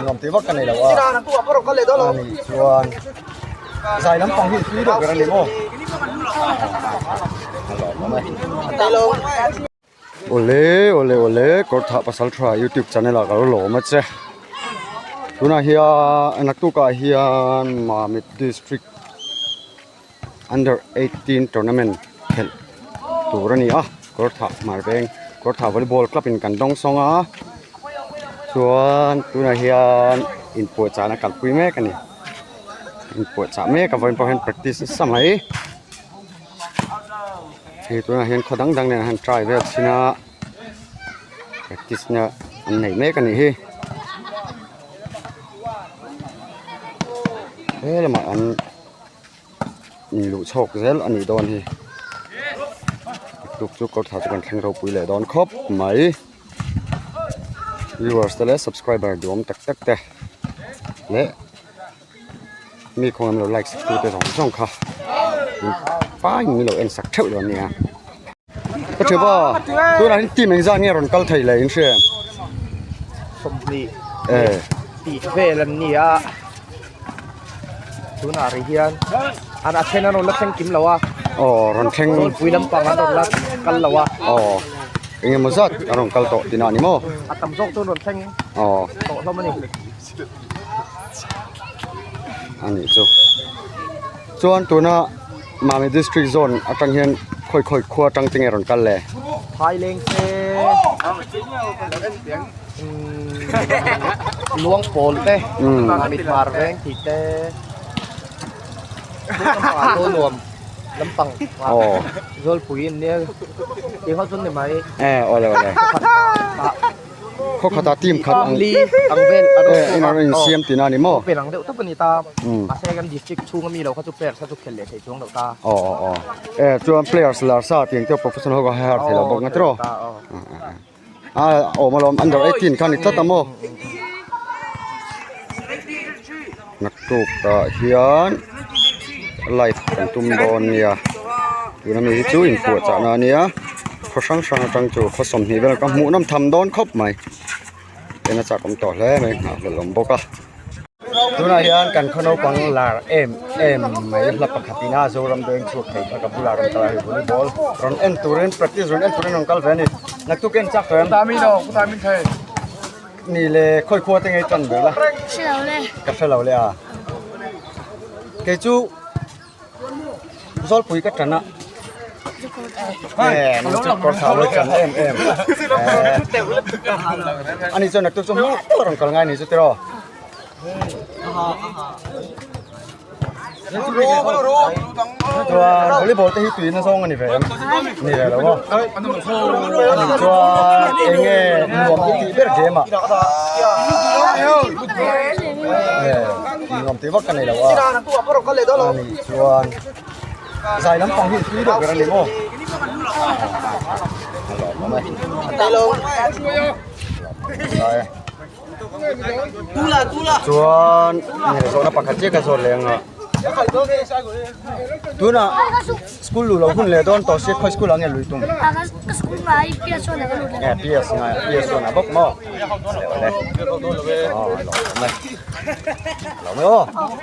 Nuam tih vak ka nei lo a ani chuan zai lampang hi tui deuh ber a ni maw a lawm awm e. Awle awle awle kawr thah pasal tha youtube channel ah ka lo lawm a che tunah hian naktuk ah hian Mamit district under 18 tournament khelh tur a ni a kawr thah hmar veng kawr thah volleyball club in kan dawng sawng a chuan tunah hian inpuahchah na kalpui mek a ni inpuahchah mek a vawiin pawh hian practice nasa mai hei tunah hian khaw dang dang nen an try vel thin a practice na an nei mek a nih hi he lamah an. Inluh chhawk zel a nih dawn hi tuk chu kawr thla chu kan thleng ropui leh dawn khawp mai viewers te leh subscriber duhawm tak tak te leh mi khaw awm lo like sak tu te zawng zawng kha faiin min lo en sak theuh dawn nia ka thiam a tunah hian team engzat nge rawn kal thei leh in hria em 20 tih vel an ni a. Tunah rih hian an a then an rawn la thleng kim lo a. Aw rawn thleng. Zawlpui lampang an rawn la kal lo a. Aw eng emaw zat an rawn kal tawh tihna a ni maw? A tam zawk chu an rawn thleng Aw tawh hlawm a ni. A nih chu. Chuan tuna Mami District Zone atang hian khawi khawi khua atang te nge rawn kal le? Phaileng te Luang pawl te mit mar veng tih te lampang a nuam lampang zawlpui an nia tih ho chu ni mai e awle awle khaw khatah team khat ang li ang vel a e in an in siam tihna a ni maw pen ang deuh tawp a ni ta mahse kan district chhunga mi lo kha chu players kha chu khel leh thei chuang lo ta aw aw aw e chuan players lar sa tih ang te professional ho kha har thei lo bawk na tiraw A awm alawm under 18 kha ni tlat a maw naktuk ah hian live kan tum dawn nia tuna mi hi chu inpuahchah na ania khaw hrang hrang atang chu khaw 20 vel ka hmuh nawm tham dawn khawp mai en a chak awm tawh hle mai nghah hlelh awm bawk a. Tunah hian kan khaw naupang lar em em mai hla pakhat ina Zoram Bank chhuak thei kha ka bulah rawn kal a hei volleyball rawn en turin practice rawn en turin rawn kal ve a ni naktuk en chak em ni le khawi khua te ngei tan ber la ka hre lo le a kei chu Zawlpui ka tan a eh nang chu kawr thau lo tan em em eh ani chuan naktuk chu hma deuh a rawn kal ngai ni chu tiraw chuan volleyball te hi tuina zawng a ni ve em ni ve lo maw ani chuan eng nge nuam i tih ber game ah eh nuam tih vak ka nei lo a ani chuan zai lampang hi tui deuh ber a ni maw a lawm awm e chuan zawhna pakhat chiah ka zawt leh ang a tunah school luh loh hun leh dawn tawh sia khawi school ah nge lui tum eh PS ngai PS chuan ah bawk maw awle awle aw a lawm awm e a lawm e aw.